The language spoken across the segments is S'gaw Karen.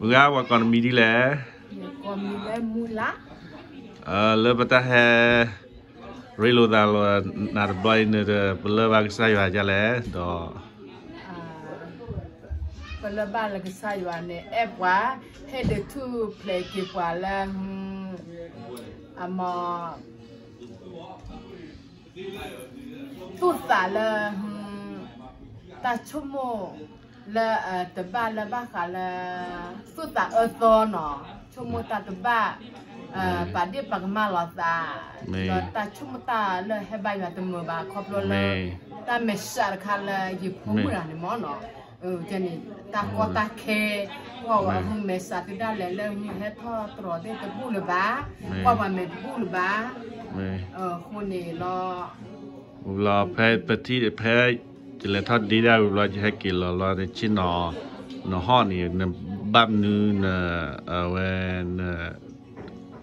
မုၢ်ဂၤ ပှၤကိးနမံၤဒ်လဲၣ်. လၢပတၢ်ဟဲရ့လိာ်သးလီၤနၤတဘျီအံၤန့ၣ် ပလၢၢ်ဘၣ်ကစၢ်ယွၤဒ်လဲၣ်ဒီး ပလၢၢ်ဘၣ်လၢကစၢ်ယွၤန့ၣ် အဲၣ်ပှၤ ဟ့ၣ်ဒုးထူၣ်ဖျဲးက့ၤပှၤလၢ အမ သူၣ်သးလၢ တၢ်ဆိကမိၣ်လၢ တဘၣ်လၢဘၣ်ဃးလၢ သူၣ်သးအၢသီနီၤ ဆိကမိၣ်တၢ်တဘၣ် ပာ်ဒ့ၣ်ပာ်ကမၣ်လိာ်သး ဒီးတၢ်ဆိကမိၣ်တၢ်လၢဟဲဘါယွၤတမုာ်ဘၣ် ခီဖျိလၢ တၢ်မဲာ်ဆှးတခါလၢယဖိမုၣ်တဂၤန့ၣ်မ့ၢ်နီၤ န့ၣ် တၢ်ကီတၢ်ခဲ ကွၢ်ဝဲ မဲာ်ဆှးသ့ဒၣ်လဲာ်လၢ ဟဲထီၣ်တြီၤသ့ၣ်တဘူၣ်လၢၤဘၣ် ကွၢ်ပှၤမဲာ်တဘူၣ်လၢၤဘၣ် အဃိန့ၣ်လီၤ ဝံၤလီၤ ဖဲပထံၣ်ဖဲ ယလဲၤထီၣ်ဒ့ဒၣ်ဝံၤဘျီ ယဟဲက့ၤလီၤဘျီ နဆ့ၣ်နီၤ နဟီၣ်န့ၣ် နဘၣ်မနုၤ န အဝဲ န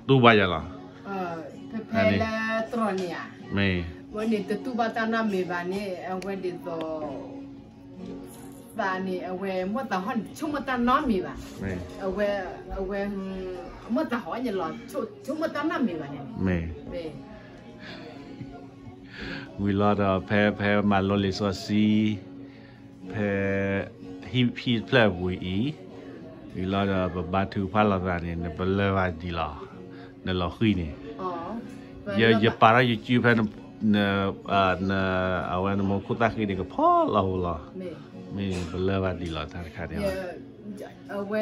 တူၢ်ဘၣ်ယၤလီၤ ဖဲဖဲလၢတြီၤန့ၣ်ဧါ မ့ၢ် ဝဲန့ၣ်တတူၢ်ဘၣ်တၢ်နီတမံၤဘၣ်န့ၣ် အဝဲဒ်သိး သးန့ၣ် အဝဲမိၢ်သးဟီၣ်န့ၣ် ဆိကမိၣ်တၢ်နီတမံၤဘၣ် အဝဲ အဝဲ မိၢ်သးဟီၣ်န့ၣ်လီၤ ဆိကမိၣ်တၢ်နီတမံၤဘၣ်န့ၣ် မ့ၢ် ဝံၤလီၤဒီး ဖဲ ဖဲမၤလိလံာ်စီဆှံ ဖဲ ဟံၣ်ဖျၢၣ်ပူၤအံၤ ဝံၤလီၤဒီး ပဘါထုကဖၣ်လိာ်သးန့ၣ် နပလၢၢ်ဘၣ်ဒံးလီၤ နလီၤဃံၤန့ၣ် ယပာ်ထီၣ်ယစုဖဲ န အဝဲနမိၢ်ခိၣ်သၣ်ဃံန့ၣ် ကဖီလီၤဟိလီၤ မ့ၢ်ပလၢၢ်ဘၣ်ဒံးလီၤ တၢ်တခါန့ၣ် အဝဲ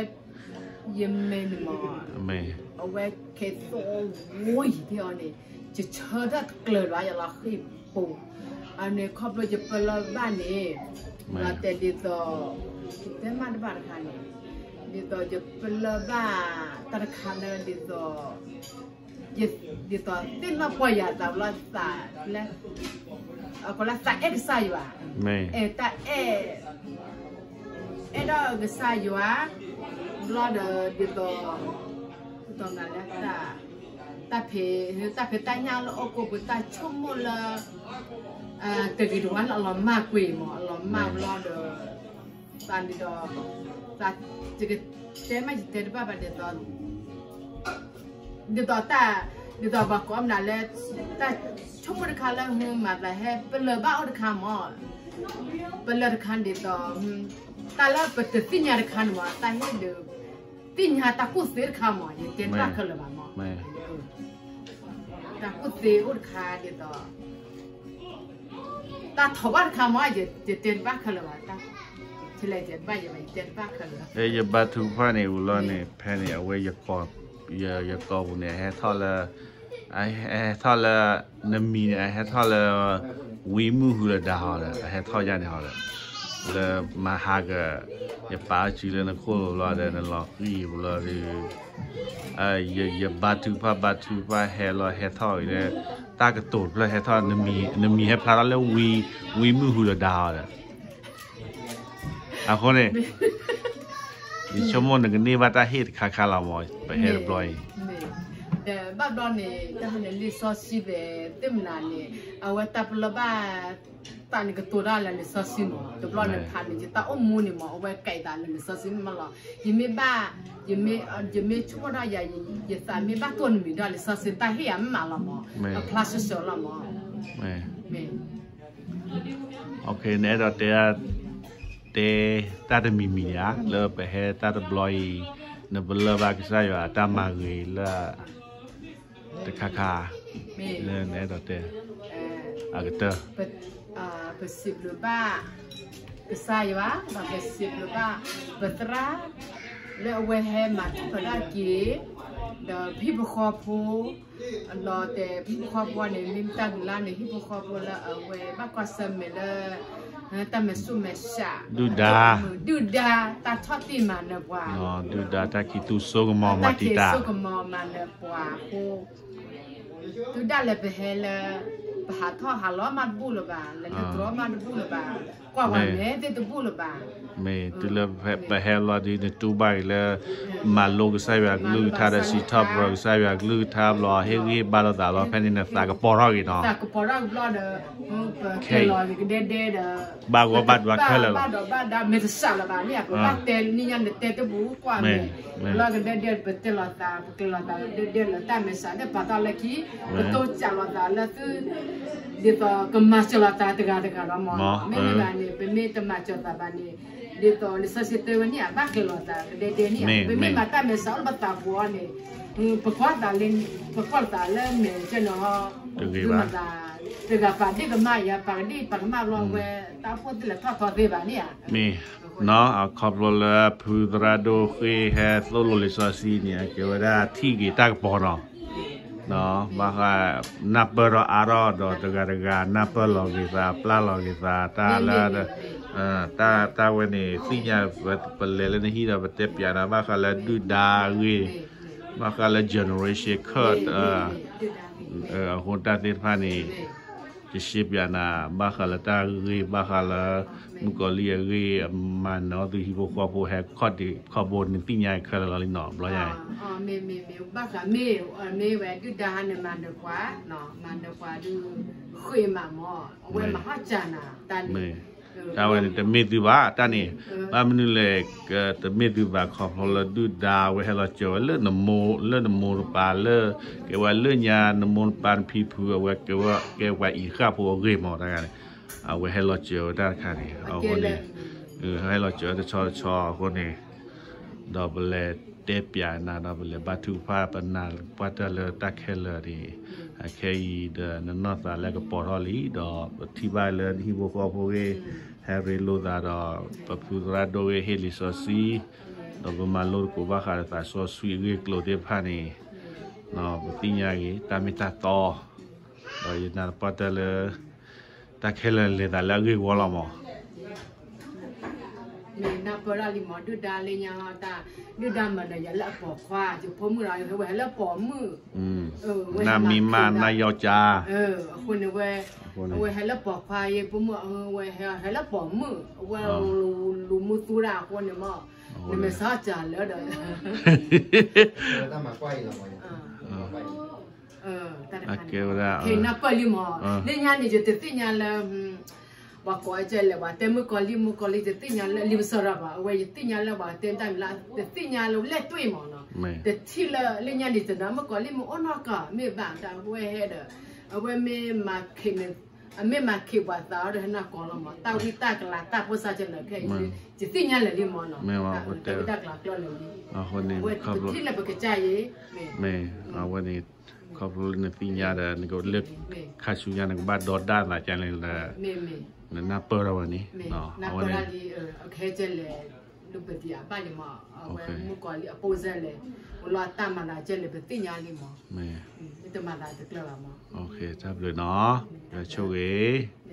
ယမဲာ်န့ၣ်မ့ၢ် အဝဲခဲသိယံၤဒ်အီၤန့ၣ် ယဆၢထၢၣ်တကျၢၤလီၤယလီၤဃံၤပူၤ အန့ၣ်ခီဖျိယပလၢၢ်ဘၣ်န့ၣ် တဲဒ်သိး ယတဲမးတဘၣ်တခါန့ၣ် ဒ်သိးယပလၢၢ်ဘၣ်တၢ်တခါလၢဒ်သိး ဒ်သိးသ့ၣ်နီၣ်ပီၢ်ယၤသးလီၤသးလၢ အကလၢသးအဲၣ်ကစၢ်ယွၤ အဲၣ်တၢ်အဲၣ် အဲၣ်ဒိးကစၢ်ယွၤ ဘျီဒီးဒ်သိး ဒ်သိးမနုၤလဲၣ် တၢ်ဖံး တၢ်ဖံးတၢ်ညၣ်လၢအိၣ်ကိးပူၤ တၢ်ဆိကမိၣ်လၢ တဂ့ၤတဝါန့ၣ် အလီၤမၢ်ကွံာ်မး အလီၤမၢ်ဘျီဒီး သးန့ၣ်ဒီး သးယကတဲမးယတဲတဘၣ်ဘၣ်ဒ်သိး ဒ်သိးတၢ် ဒ်သိးပှၤကိးမနုၤလဲၣ် တၢ်ဆိကမိၣ်တခါလၢမၤသးဟဲပလၢၢ်ဘၣ်အိၣ်တခါမး ပလၢၢ်တခါဒ်သိး တၢ်လၢပတသ့ၣ်ညါတခါန့ၣ်မး တၢ်ဟ့ၣ်ဒုး သ့ၣ်ညါတၢ်ကူၣ်သ့တခါမး ယတဲတဘၣ်ခဲလၢာ်ဘၣ်မး တၢ်ကူၣ်သ့အိၣ်တခါဒ်သိး တၢ်ထီၣ်ဘၣ်တခါမး ယတဲတဘၣ်ခဲလၢာ်ဘၣ် တၢ် ယတဲတဘၣ်ယဘၣ် ယတဲတဘၣ်ခဲလၢာ် ယဘါထုကဖၣ်န့ၣ် ဝံၤလီၤန့ၣ် ဖဲန့ၣ် အဝဲ ယကိာ်ပူၤန့ၣ် အဟဲထီၣ်လၢ အဟဲထီၣ်လၢ နမံၤန့ၣ် အဟဲထီၣ်လၢ ဝံမုၢ်ဟူလၢဒါဟီဒီး အဟဲထီၣ်ယါန့ၣ်ဟီဒီး လၢမၤဟးဂီၤ ယပာ်အစုလၢနခိၣ်လီၤဒီး နလီၤဃံၤဘျီဒီး ယဘါထုကဖၣ်ဘါထုကဖၣ်ဟဲလီၤဟဲထီၣ်အံၤလၢ တၢ်ကတိၤတဖျၢၣ်ဟဲထီၣ် နမံၤဟဲဖျါထီၣ်လၢ ဝံမုၢ်ဟူလၢဒါဟီဒီး အဃိန့ၣ် ယဆိကမိၣ်နကန့ၢ်ဘၣ်တၢ်ဟ့ၣ်တခါခါလီၤမး ပဟဲတဘျီအံၤ ဘၣ်ဘျီန့ၣ် တၢ်ဟဲန့ၣ်လံာ်စီဆှံသ့ၣ်မနုၤန့ၣ် အဝဲတၢ်ပလၢၢ်ဘၣ် တၢ်န့ၣ်ကတိၤတၢ်လၢလံာ်စီဆှံမး တဘျီန့ၣ်ဖးန့ၣ် ယတၢ်အိၣ်မူန့ၣ်မး အဝဲကဲသးလၢလံာ်စီဆှံမးလီၤ ယမ့ၢ်ဘၣ် ယမ့ၢ်ဆိကမိၣ်ထီၣ်ယၤ ယသးမ့ၢ်ဘၣ်တိၢ်နမံၤဒီးလံာ်စီဆှံ တၢ်ဟ့ၣ်ယၤမ့ၢ်မးလီၤမး အဖျါဆှဲဆှဲလီၤမး နအဲၣ်ဒိးတဲ တဲတၢ်တမံၤမံၤဧါ လၢပဟဲတၢ်တဘျီအံၤ နပလၢၢ်ဘၣ်ကစၢ်ယွၤအတၢ်မၤဂ့ၤလၢ တခါခါ လၢနအဲၣ်ဒိးတဲ အကတၢၢ် ပစံးဘျုးဘၣ် ကစၢ်ယွၤ ဒီးပစံးဘျုးဘၣ် ပသရၣ် လၢအဝဲဟဲမၤထူၣ်ဖျဲးဒၣ်က့ၤ ဒီးပဟံၣ်ဖိဃီဖိ အလီၤတဲာ်ပဟံၣ်ဖိဃီဖိန့ၣ် မ့ၢ်တၢ်ဒုးလၢ်န့ၣ် ဟံၣ်ဖိဃီဖိလၢအဝဲဘၣ်ကွၢ်ဆၢၣ်မဲာ်လၢ တၢ်မဲာ်ဆူၣ်မဲာ်ဆှး ဒုၣ်ဒါ ဒုၣ်ဒါ တၢ်ထီၣ်တံၢ်မၤနၢၤပှၤ ဒုၣ်ဒါတၢ်ခံးသူစိကမီၤမၤတံာ်တာ် တၢ်ခံးသူစိကမီၤမၤနၢၤပှၤအဃိ ဒုၣ်ဒါလၢပဟဲလၢ ပဟးထီၣ်ဟးလီၤမးတဘူၣ်လၢၤဘၣ် လဲၤနုာ်တြီမးတဘူၣ်လၢၤဘၣ် ကွၢ်ပှၤမဲာ်သ့ၣ်တဘူၣ်လၢၤဘၣ် မ့ၢ်တုၤလၢပဟဲလီၤဒ်နတူၢ်ဘၣ်က့ၤလၢ မၤလိကစၢ်ယွၤကလုၢ်ကထါဒီး စံးထီၣ်ပတြၢၤကစၢ်ယွၤကလုၢ်ကထါဘျီ ဟ့ၣ်ဂံၢ်ဟ့ၣ်ဘါလိာ်သးလီၤ ဖဲန့ၣ်နသးကပီၤထီၣ်က့ၤနီၤ. သးကပီၤထီၣ်ကဘျီဒီး ပကဲလီၤကဒဲဒဲဒီး ဘၣ်ဂီၢ်ဘၣ်ဒွးခဲလၢာ်လီၤ. ဘၣ်ဒိးဘၣ်ဒါမ့ၢ်တစးလၢၤဘၣ်န့ၣ် ပဘၣ်တဲနံၣ်ညါနတဲတဘူးကွၢ်မ့ၢ် လီၤကဒဲဒဲပတဲလိာ်သး ပကျဲၤလိာ်သးကဒဲဒဲလၢတၢ်မဲာ်ဆှး ဒီးပာ်တ့ၢ်လၢခံ ပတိစၢ်လိာ်သးလၢသု ဒ်သိးကမၤစၢၤလိာ်သးတဂၤတဂၤလီၤမး. မ့မ့ၢ်ဘၣ်န့ၣ် ပမ့ၢ်တမၤစၢၤသးဘၣ်န့ၣ် ဒ်သိးလံာ်စီဆှံတဲဝဲန့ၣ် အဘၣ်ကျဲၤလိာ်သးကဒဲဒဲန့ၣ် ပမ့ၢ်မၤတၢ်မဲာ်ဆှးအိၣ်လၢပသးပူၤအီၤန့ၣ် ပကွၢ်သးလၢ ပကွၢ်လိာ်သးလၢမဲာ်ကဲနီၤ တဂ့ၤဘၣ် တဂၤပာ်ဒ့ၣ်ကမၣ်ယၤ ပာ်ကဒ့ၣ်ပာ်ကမၣ်ဘျီဝဲ တၢ်အိၣ်ဖှိၣ်သ့ၣ်လဲၤထီၣ်ထီသ့ဘၣ်န့ၣ်ဧါ. မ့ၢ်နီၤ အခီဖျိလၢဖုသရၣ်ဒိၣ်ဃ့ၢ်ဟဲသိၣ်လိလံာ်စီဆှံန့ၣ် အကဲဝဲဒၣ်ထံၣ်က့ၤတၢ်ကပီၤနီၤ ဘၣ်ဃး နၢ်ပၢၢ်ထီၣ်အါထီၣ်ဒီးတဂၤတဂၤ နၢ်ပၢၢ်လီၤက့ၤသး ပျၢ်လီၤက့ၤသး တၢ်လၢ တၢ်ဝဲန့ၣ် သ့ၣ်ညါ ပလဲၤလၢနဟံၣ်ဒီး ပတဲပၠးနၤ ဘၣ်ဃးလၢဒုၣ်ဒါအဂ့ၢ် ဘၣ်ဃးလၢ generation curse အဃိတၢ်သ့ၣ်တဖၣ်န့ၣ် ယရှင်းပြနၤ ဘၣ်ဃးလၢတၢ်ဂ့ၢ် ဘၣ်ဃးလၢ မုၣ်ကီၤလံၢ်အဂ့ၢ် အမၤနၢၤသုဟံၣ်ဖိဃီဖိဟဲခီၣ်ဒံးခီၣ်ဘိန့ၣ် သ့ၣ်ညါခဲလၢာ်လီၤလံနီၤ ဘျီညါအံၤ မ့ၢ် မ့ၢ် မ့ၢ် ဘၣ်ဃးမ့ၢ် မ့ၢ်ဝဲဒုၣ်ဒါဟါန့ၣ် မၤနၢၤပှၤ မၤနၢၤပှၤဒုး ဃ့ၢ်မးမး အဝဲမၤဟီၣ်စၢ်နၤ တၢ်န့ၣ် တၢ်ဝဲန့ၣ် တမ့ၢ်သုဘၣ် တၢ်န့ၣ် ဘၣ်မနုၤလဲၣ် တမ့ၢ်သုဘၣ် ခီဖျိလၢဒုၣ်ဒါ အဝဲဟဲလီၤစၢၤဝဲလၢနမိၢ် လၢနမိၢ်နပၢ်လၢ ကဲဝဲလၢညါနမိၢ်နပၢ်နဖံဖု အဝဲကဲဝဲ ကဲပှၤအံၤဃၣ်ဖိအဂ့ၢ်မး တၢ်ဂၤန့ၣ် အဝဲဟဲလီၤစၢၤဝဲတၢ်တခါန့ၣ် အဃိန့ၣ် ဟဲလီၤစၢၤဝဲတဆီတဆီအဃိန့ၣ် ဒီးပလဲၤတဲပၠးနၤ ဒီးပလဲၤဘါထုကဖၣ် ပနာ်ပှၢ်တၢၢ်လၢတၢ်ခဲလၢာ်န့ၣ် အခဲအံၤဒီးနနီၢ်သးလၢကပီၤထီၣ်လံ ဒီးပထံၣ်ဘၣ်လၢနဟံၣ်ဖိဃီဖိဂ့ၢ် ဟဲရ့လိာ်သးဒီး ပဖုသရၣ်ဒိၣ်ဂ့ၢ်ဟ့ၣ်လံာ်စီဆှံ ဒီးပမၤလိသကိးဘၣ်ဃးဒီးသးစီဆှံအဂ့ၢ်အကျိၤသ့ၣ်တဖၣ်န့ၣ် ပသ့ၣ်ညါဂ့ၤ တၢ်မ့ၢ်တၢ်တီ ဒီးယနာ်သပှၢ်တၢၢ်လၢ တၢ်ခဲလၢာ်လဲၤသးလၢအဂ့ၢ်ဝီလီၤမး မ့ၢ်နၢ်ပၢၢ်ဒၣ်လံမး ဒုၣ်ဒါလၢညါတၢ် ဒုၣ်ဒါမၤနၢၤယၤလၢအပိာ်ခွါ ယဖိမုၣ်ဒီး ဝဲဟဲလၢပိာ်မုၣ် နမံၤမး နယီၤကၠါ အဃိန့ၣ်ဝဲ အဝဲဟဲလၢပိာ်ခွါ ယဖိမုၣ် ဝဲဟဲလၢပိာ်မုၣ် အဝဲလူၤမုၢ်သူဒၣ်အဃိန့ၣ်မး နမဲာ်ဆှးစၢ်လၢဒီး တၢ်မၤကွၢ်အံၤလီၤမး အကဲဝဲဒၣ် နၢ်ပၢၢ်လံမး လၢညါန့ၣ် ယတသ့ၣ်ညါလၢ ပှၤကိးအကဲလဲၣ် ပှၤတဲမုၣ်ကီၤလံၢ် မုၣ်ကီၤလံၢ် တသ့ၣ်ညါလၢလံပစီၢ်ဒီးဘၣ် အဝဲယသ့ၣ်ညါလၢပှၤတဲတၢ်မံၤလၢ တသ့ၣ်ညါလၢလဲၣ်တွ့ၢ်မးနီၤ တထံၣ်လၢ လၢညါန့ၣ် တနၢ်မုၣ်ကီၤလံၢ်မ့ၢ်အိၣ်နီၢ်ကီၢ် မ့ၢ်ဘၣ်တၢ်ဝဲဟဲဒီး အဝဲမ့ၢ်မၤခ့န့ၣ် အမ့ၢ်မၤခ့ပှၤသးအီၤဒီးဟဲနီၢ်ကီၢ်လီၤမး တၢ်ဝံတၢ်ကလၤတၢ်ဖိစၢ်ကလဲၣ်ခဲအံၤ ယသ့ၣ်ညါလၢာ်လံမးနီၤ တၢ်ဝံတၢ်ကလၤကျီလၢာ်လံ အဝဲတထံၣ်လၢပကစၢ်ယဲ မ့ၢ် အဝဲန့ၣ် ခီဖျိလၢနသ့ၣ်ညါဒီး နကလၢ ခါဆူညါနကဘၣ်ဒီဒၣ်သးကလဲၣ်လၢ နနၢ်ပၢၢ်ထီၣ်ဝဲန့ၣ် နၢ်ပၢၢ်ဒၣ်လံ ကဟဲကဲလဲၣ် ဒုးပတံၤအဘၣ်လံမး အဝဲမုၣ်ကီၤလံၢ်အပိစဲလဲၣ် ဝဲလီၤတၢ်မၤသးကဲလဲၣ် ပသ့ၣ်ညါလံမး မ့ၢ်တမၤသးတကျၢၤဘၣ်မး တၢ်ဘျုးနီၤ ယဆိၣ်ဂ့ၤ